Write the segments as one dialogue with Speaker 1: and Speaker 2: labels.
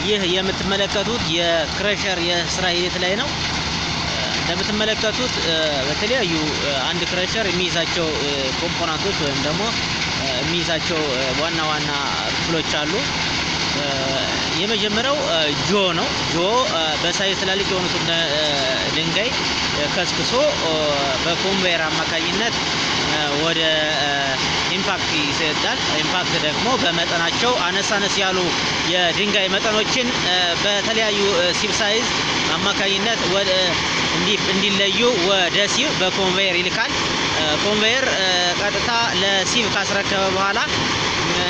Speaker 1: ይህ የምትመለከቱት የ crusher የስራ ሂደት ላይ ነው። እንደምትመለከቱት በተለያዩ አንድ crusher የሚይዛቸው component ኦች ወይም ደግሞ የሚይዛቸው ዋና ዋና ክፍሎች አሉ። የመጀመሪያው jaw ነው። Jaw በ size ትላልቅ የሆኑትን ድንጋይ ከስክሶ በ conveyor አማካኝነት ወደ impact ይሰጣል። Impact ደግሞ በመጠናቸው አነስ አነስ ያሉ የድንጋይ መጠኖችን በተለያዩ sieve size አማካኝነት ወደ እንዲለዩ ወደ sieve በ conveyor ይልካል። Conveyor ቀጥታ ለ sieve ካስረከበ በኋላ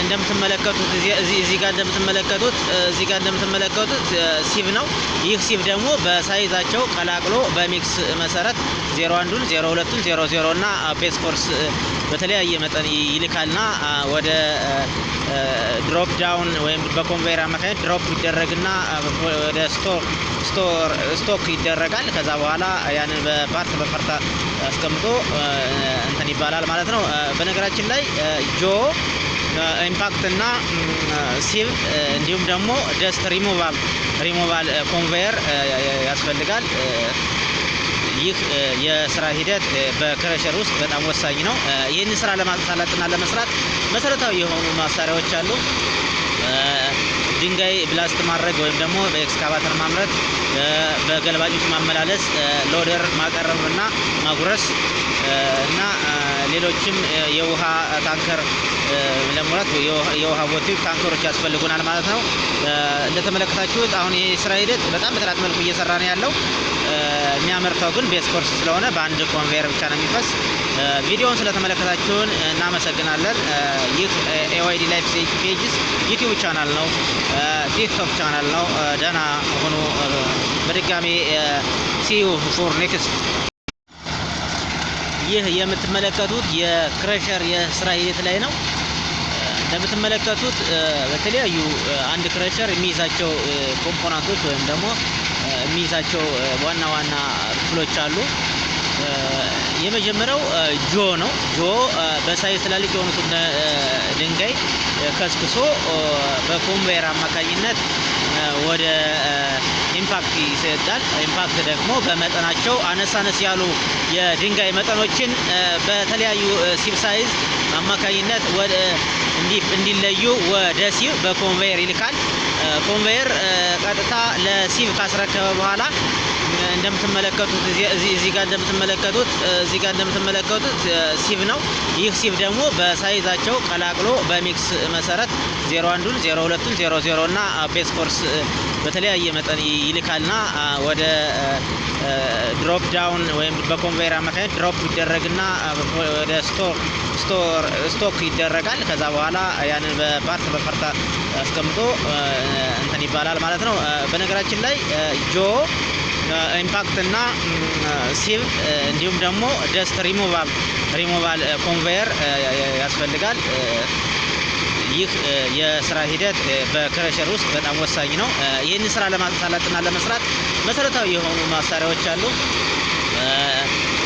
Speaker 1: እንደምትመለከቱት እዚህ ጋር እንደምትመለከቱት sieve ነው። ይህ sieve ደግሞ በ size ኣቸው ቀላቅሎ በ mix መሰረት 01ዱን፣ 02ቱን፣ 00 እና base course በተለያየ መጠን ይልካልና ወደ drop down ወይም በ conveyor አማካኝነት drop ይደረግና ወደ store stock ይደረጋል። ከዛ በኋላ ያንን በ part በ part አስቀምጦ እንትን ይባላል ማለት ነው። በነገራችን ላይ jaw፣ impact እና sieve እንዲሁም ደግሞ ደስት ሪሙቫል ኮንቬየር ያስፈልጋል። ይህ የስራ ሂደት በ crusher ውስጥ በጣም ወሳኝ ነው። ይህንን ስራ ለማሳለጥና ለመስራት መሰረታዊ የሆኑ መሳሪያዎች አሉ። ድንጋይ blast ማድረግ ወይም ደግሞ በኤክስካቫተር ማምረት፣ በገልባጮች ማመላለስ፣ loader ማቀረብ እና ማጉረስ እና ሌሎችም የውሃ ታንከር ለመሙላት የውሃ ቦቴ ታንከሮች ያስፈልጉናል ማለት ነው። እንደተመለከታችሁት አሁን ይህ ስራ ሂደት በጣም በጥራት መልኩ እየሰራ ነው ያለው። የሚያመርተው ግን base course ስለሆነ በአንድ conveyor ብቻ ነው የሚፈስ። ቪዲዮውን ስለተመለከታችሁን እናመሰግናለን። ይህ AYD Life Pages YouTube channel ነው፣ TikTok channel ነው። ደህና ሁኑ። በድጋሚ see you for next። ይህ የምትመለከቱት የ crusher የስራ ሂደት ላይ ነው። እንደምትመለከቱት በተለያዩ አንድ crusher የሚይዛቸው component ኦች ወይም ደግሞ የሚይዛቸው ዋና ዋና ክፍሎች አሉ። የመጀመሪያው jaw ነው። Jaw በ size ትላልቅ የሆኑትን ድንጋይ ከስክሶ በ conveyor አማካኝነት ወደ impact ይሰጣል። Impact ደግሞ በመጠናቸው አነስ አነስ ያሉ የድንጋይ መጠኖችን በተለያዩ sieve size አማካኝነት ወደ እንዲለዩ ወደ sieve በ conveyor ይልካል። Conveyor ቀጥታ ለ sieve ካስረከበ በኋላ እንደምትመለከቱት እዚህ ጋር እንደምትመለከቱት sieve ነው። ይህ sieve ደግሞ በ size ኣቸው ቀላቅሎ በ mix መሰረት 01ዱን፣ 02ቱን፣ 00 እና base course በተለያየ መጠን ይልካልና ወደ drop down ወይም በ conveyor አማካኝነት drop ይደረግና ወደ store stock ይደረጋል። ከዛ በኋላ ያንን በ part በ part አስቀምጦ እንትን ይባላል ማለት ነው። በነገራችን ላይ jaw፣ impact እና sieve እንዲሁም ደግሞ ደስት ሪሙቫል ኮንቬየር ያስፈልጋል። ይህ የስራ ሂደት በ crusher ውስጥ በጣም ወሳኝ ነው። ይህንን ስራ ለማሳለጥና ለመስራት መሰረታዊ የሆኑ መሳሪያዎች አሉ።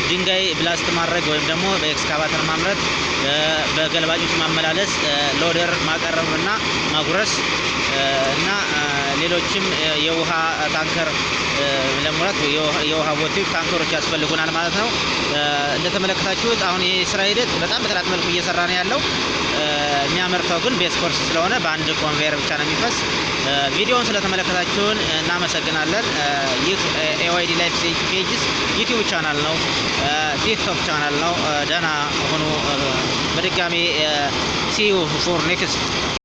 Speaker 1: ድንጋይ blast ማድረግ ወይም ደግሞ በኤክስካቫተር ማምረት፣ በገልባጮች ማመላለስ፣ loader ማቀረብ እና ማጉረስ እና ሌሎችም የውሃ ታንከር ለመሙላት የውሃ ቦቴ ታንከሮች ያስፈልጉናል ማለት ነው። እንደተመለከታችሁት አሁን ይህ ስራ ሂደት በጣም በጥራት መልኩ እየሰራ ነው ያለው። የሚያመርተው ግን base course ስለሆነ በአንድ conveyor ብቻ ነው የሚፈስ። ቪዲዮውን ስለተመለከታችሁን እናመሰግናለን። ይህ AYD Life Pages YouTube channel ነው፣ TikTok channel ነው። ደህና ሁኑ። በድጋሚ see you for next።